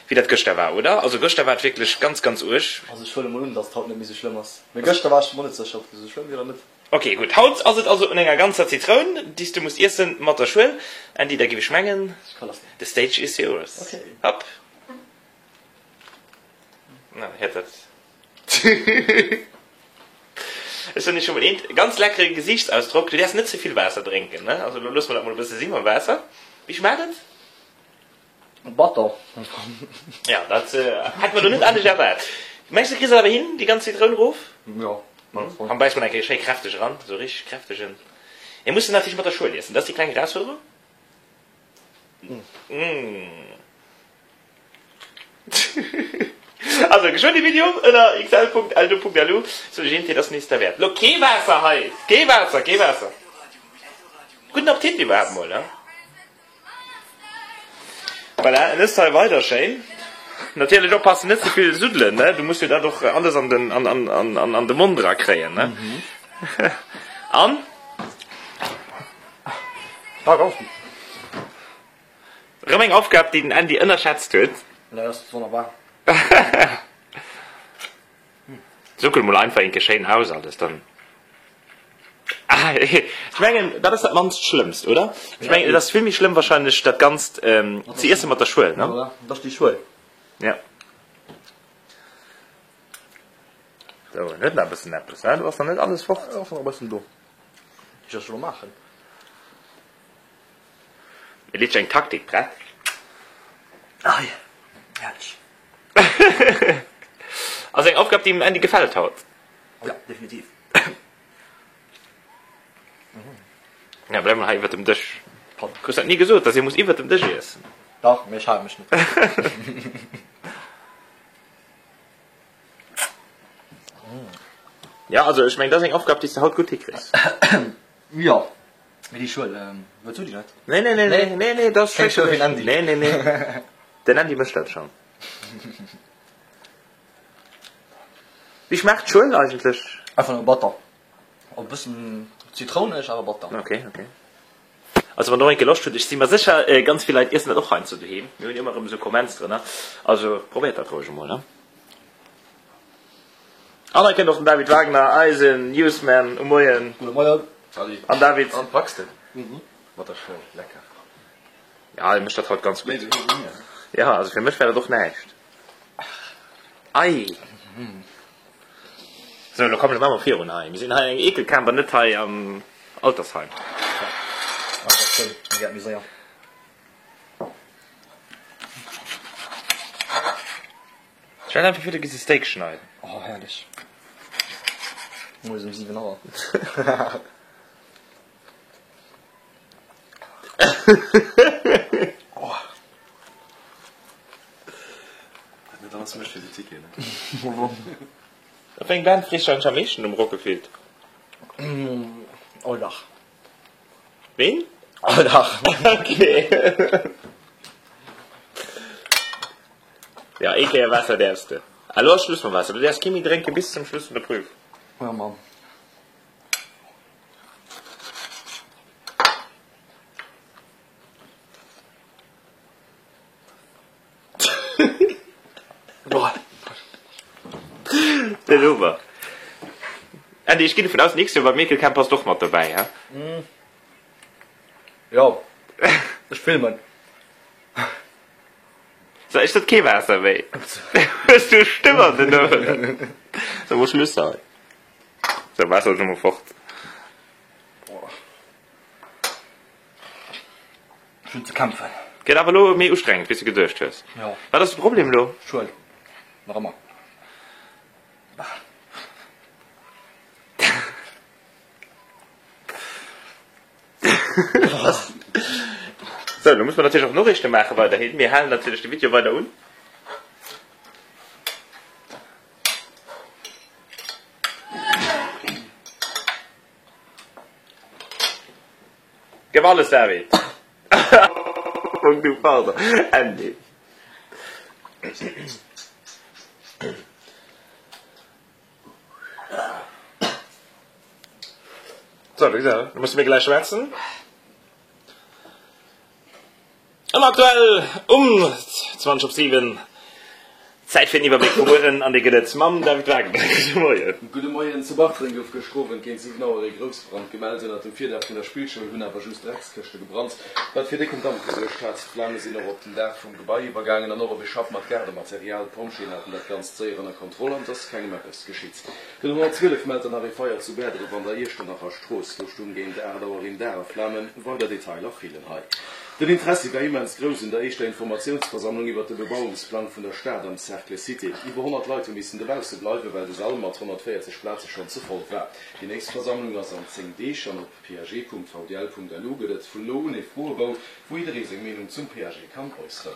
Wéi dat gëschter war, oder? Also gëschter war et wierklech ganz, ganz uerg. Also ech huele mol un, dass et haut net méi sou schlëmm ass. Mee gëschter war ech mer net sécher, ob et esou schlëmm wier oder net. Ok, gutt. Haut ass et also un enger ganzer Zitroun, déi s du muss iessen mat der Schuel. Andy, da giff ech mengen, the stage is yours. Ok. Hopp. Na, hiert dat. Ech soen iech scho mol eent, ganz leckere Gesiichtsausdrock. Du däerfs net ze vill Waasser drénken, ne? Also lo loosse mer dat mol e bësse si mam Waasser. Wéi schmaacht et? Batter. Ja, dat hätt mer lo net anescht erwaart. Mengs du kriss et awer hin, déi ganz Zitroun erof? Jo. Komm, bäiss mol eng Kéier schéi kräfteg eran, esou richteg kräftegen. Et muss en natierlech mat der Schuel iessen, dat ass déi kleng Erausfuerderung. Mmh. Also, geschwënn de Video ënner xl.eldo.lu sou ech eent, dat ass nees derwäert. Lo kee Waasser hei! Kee Waasser, kee Waasser! Gudden Appetit iwwerhaapt mol, ne? Voilà, en ësst hei weider schéin. Natierlech oppassen, net ze vill suddelen, ne? Du muss jo dat och alles an den, an, an, an, an, an de Mond era kréien, ne? An? Ah, ganz gutt. Rëm eng Aufgab, déi den Andy ënnerschätzt huet. Nee, dat ass wonnerbar. Suckel mol einfach enke schéin aus alles, dann. Ah, ech mengen, dat ass dat mannst Schlëmmst, oder? Ech mengen, et ass vill méi schlëmm wahrscheinlech dat Ganzt ze iesse mat der Schuel, ne? Voilà, dat ass déi Schuel. Ja. Sou, en huet nach e bëssen eppes, ne? Do ass nach net alles fort. Jo, ass nach e bëssen do. Ech soll scho maachen. Et leet sech eng Taktik prett. Ei, herrlech. Ass eng Aufgab, déi dem Andy gefält haut. Ja, definitiv. Ja, bleif mol hei iwwert dem Dësch. Krus dat ni gesot, dass ee muss iwwert dem Dësch iessen? Dach, mee ech hale mech net drun. Ja, also ech meng, dat ass eng Aufgab, déi s de haut gutt hikriss. Jo, mee déi Schuel, wëlls du déi net? Nee, nee, nee, nee, nee, nee, dat ass Keng Schuel fir den Andy. Nee, nee, nee. Den Andy mécht dat schonn. Wéi schmaacht d'Schuel eigentlech? Einfach nëmme batter. E bëssen zitrounesch, awer batter. Ok, ok. Also wann der och eng Kéier Loscht hutt, ech si mer sécher ganz vill Leit iessen dat och heiansdo doheem. Mir hunn ëmmer erëm esou Comments drënner. Also probéiert dat roueg emol, ne? An da kënnt och den David Wagner, eisen Newsman um Moien. Gudde Moien. Salut. An David. An packs de? Mat der Schuel, lecker. Ja, hie mécht dat haut ganz gutt. Ja, also fir mech wär dat och näischt. Ei! Sou, elo komm, elo maache mer virun hei. Mir sinn hei eng Eekelcamper, net hei am Altersheim. Stell einfach vir, du giss e Steak schneiden. Oh, herrlech. Moies um 7 Auer. Net alles mécht fir déi Ticket, ne? Op wéi eng Band frees du eigentlech am meeschten um Rocke fillt? Oldach. Ween? Oldach. Okay. Ja, ee Kéier Waasser däerfs de. Elo ass Schluss mam Waasser. Du däerfs kee méi drénke bis zum Schluss vun der Prüfung. Ja, Mann. Den Huber. Andy, ech ginn dovun aus, nächst Joer beim Ekelcamp bass de och mat dobäi, he? Jo, ech filmen. So, ech sot kee Waasser méi. Hues du Stëmm an den Oueren? So, mol Schluss hei. Sou, Waasser ass elo mol fort. Ech hunn ze kämpfen. Gëtt awer elo méi ustrengend, wéi s de geduecht hues. Jo. Wat ass de Problem elo? Schuel. Nach ëmmer. Sou, elo muss mer natierlech och Noriichte maache weiderhin. Mir halen natierlech de Video weider un. Gëff alles, David! Du Pardon, Andy. So, wéi gesot, da musse mir gläich schwätzen. An aktuell um 20 op 7. Zäit fir den Iwwerbléck vum Mueren an dee gëtt et mam David Wagenberg. Gudde Moien. Gudde Moien. Zu Bartreng gouf gëschter Owend géint 7 Auer ee Groussbrand gemellt. Ënnert dem Virdaach vun der Spillschoul hunn awer just Dreckskëschte gebrannt, wat fir décken Damp gesuergt hat. D'Flame sinn och op den Daach vum Gebai iwwergaangen an och op ee Schapp mat Gaardematerial. D'Pompjeeën haten dat Ganzt séier ënner Kontroll an et ass kengem eppes geschitt. Den 112 mellt dann nach ee Feier zu Bäerdref an der Iechternacher Strooss. Do stung géint 8 Auer een Daach a Flamen. Weider Detailer feelen hei. Den Interessi war immens grouss un der éischter Informatiounsversammlung iwwert de Bebauungsplang vun der Stad am Cercle Cité. Iwwer 100 Leit hu missen dobausse bleiwen, well de Sall mat 140 Plaze schonn ze voll war. Déi nächst Versammlung ass an 10 Deeg an op pag.vdl.lu gëtt et vun elo un ee Froebou, wou jidderee seng Meenung zum PAG kann äusseren.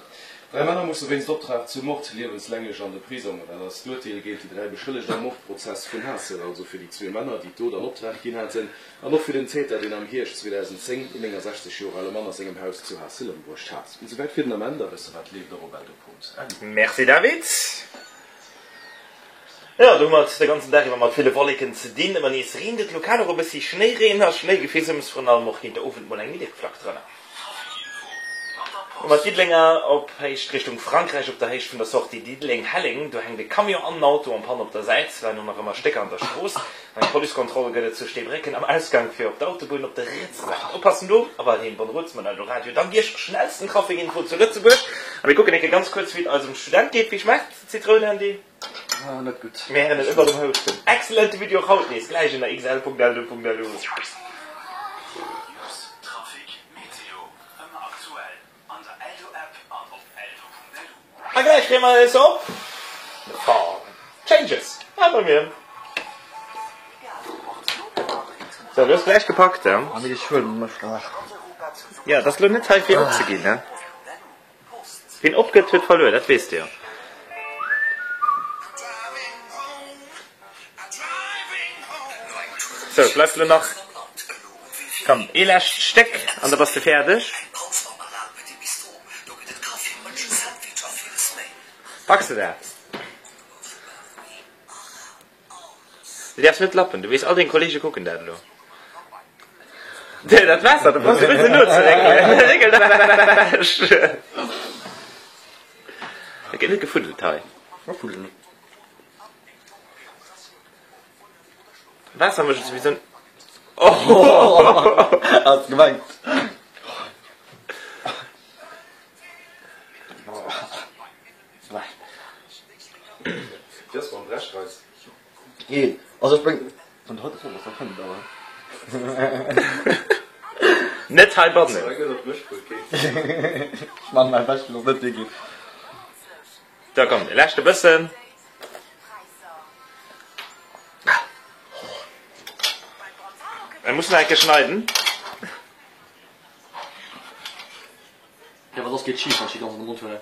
Dräi Männer musse wéinst Optrag zum Mord liewenslänglech an de Prisong. Dat ass d'Urteel géint déi dräi Beschëllegt am Mordprozess vun Haassel, also fir déi zwee Männer, déi d'Dot an Optrag ginn haten, an och fir den Täter, deen am Hierscht 2010 een 69 Joer ale Mann a sengem Haus zu Haassel ëmbruecht hat. Esouwäit fir den Ament a wësse wat leeft och op eldo.lu. Merci David. Jo, do hu mer et de ganzen Dag iwwer mat ville Wolleken ze dinn. Ëmmer nees reent et, lokal och e bëssi Schnéireen a Schnéigefissems, virun allem och géint de Owend mol eng méi déck Flack drënner. Mat Diddelenger op Héicht Richtung Frankräich op der Héicht vun der Sortie Diddeleng-Helleng, do hänkt e Camion an en Auto en panne op der Säit, leien och nach ëmmer Stécker an der Strooss. Eng Policekontroll gëtt et zu Steebrécken am Ausgang fir op d'Autobunn op der rietser Säit. Oppassen do a weiderhin bonne route mat Eldoradio. Dank Iech, schnellsten Trafic-Info zu Lëtzebuerg. A mir kucken eng Kéier ganz kuerz wéi et eisem Student geet. Wéi schmaacht d'Zitroun, Andy? Ah, net gutt. Mir héieren et ëmmer um Houschten. Excellente Video och haut nees gläich ënner xl.eldo.lu. News, Trafic, Meteo, ëmmer aktuell an der Eldo-App an op eldo.lu. A gläich freeë mer eis op The Fall Changes. Ah, bei mir. So, du hues gläich gepackt, he? Ah, mee déi Schuel mécht nach. Ja, dat ass lo net hei fir opzeginn, he? Wien opgëtt, huet verluer, dat weess de jo. Sou, et bleift elo nach, komm, ee lescht Stéck an da bass de fäerdeg. Packs de dat? Du däerfs net lappen, du weess all deng Kollege kucken dat elo. Dat Waasser, do brauchs de guer net nozeréckelen. Réckel dat ewech. Et gëtt net gefuddelt hei. Ech fuddelen net. Waasser mécht et souwisou. Hat gemengt. Wéi ass mam Brechreiz? Geel. Also ech bréng vun haut ass was fënnt awer. Net heibannen. Hei gëtt op mech kuckt. Ech man mäi Bescht fir dass et net wéi geet. Da komm, de leschte bëssen. Ech muss nach eng Kéier schneiden. Jo, well soss geet et schif, wann ech déi ganz an de Mond huelen.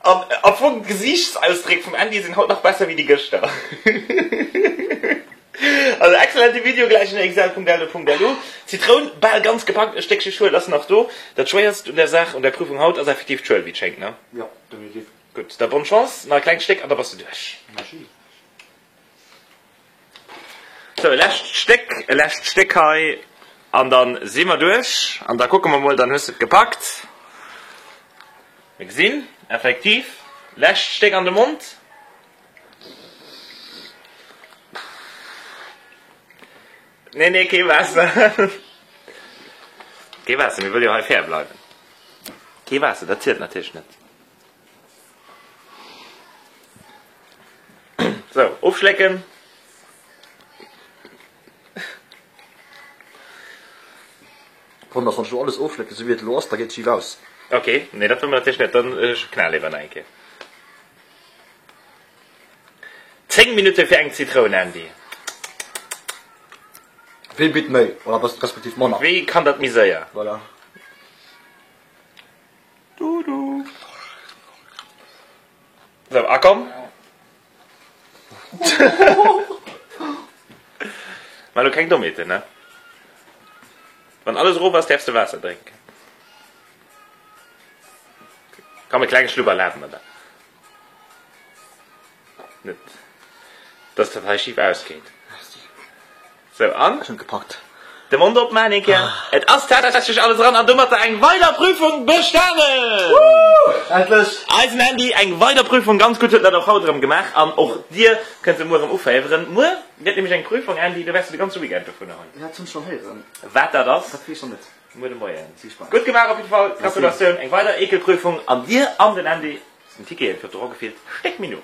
An am Fong d'Gesiichtsausdréck vum Andy sinn haut nach besser wéi déi gëschter. Also excellente Video gläich un excel.eldo.lu. Zitroun bal ganz gepackt, e Stéckche Schuel ass nach do. Dat schwéierst un der Saach, un der Prüfung haut ass effektiv d'Schuel, wéi et schéngt, ne? Jo, definitiv. Gutt, da bonne Chance, nach e klengt Stéck an da bass de duerch. Merci. Sou, e lescht Stéck, e lescht Stéck hei an dann si mer duerch. An da kucke mer mol, dann hues de et gepackt. Mir gesinn, effektiv, lescht Stéck an de Mond. Nee, nee, kee Waasser. Kee Waasser, mir wëlle jo hei fair bleiwen. Kee Waasser, dat zielt natierlech net. Sou, ofschlécken. Komm, dass wann ech elo alles ofschlécken, esou wéi et elo ass, da geet et schif aus. Ok, nee, dat wëlle mer natierlech net. Dann knal ewer nach eng Kéier. 10 Minutte fir eng Zitroun, Andy. Wee bitt méi oder respektiv manner? Wee kann dat méi séier? Voilà. Du du. Sou, a komm. Mar elo keng Dommheeten, ne? Wann alles erof ass, däerfs de Waasser drénken. Komm, e klenge Schlupp erlabe mer der. Net. Dass dat hei schif ausgeet. Sou, an? Ech hunn et gepackt. De Mond opmaachen eng Kéier. Et ass tatsächlech alles eran an domatter eng weider Prüfung bestanen! Endlech! Eisen Andy, eng weider Prüfung, ganz gutt, huet dat och haut erëm gemaach an och dir kënnt se muer erëm uféiweren. Muer gëtt nämlech eng Prüfung, Andy, do wäers du de ganze Weekend dovunner hunn. Ja, dat hunn ech schonn héieren. Wat dat ass? Dat weess ech nach net. Muer de Moien. Si gespaant. Gutt gemaach op jidde Fall, Gratulatioun, eng weider Eekelprüfung an dir an den Andy, den Ticket huet drop gefeelt, stéck méi no.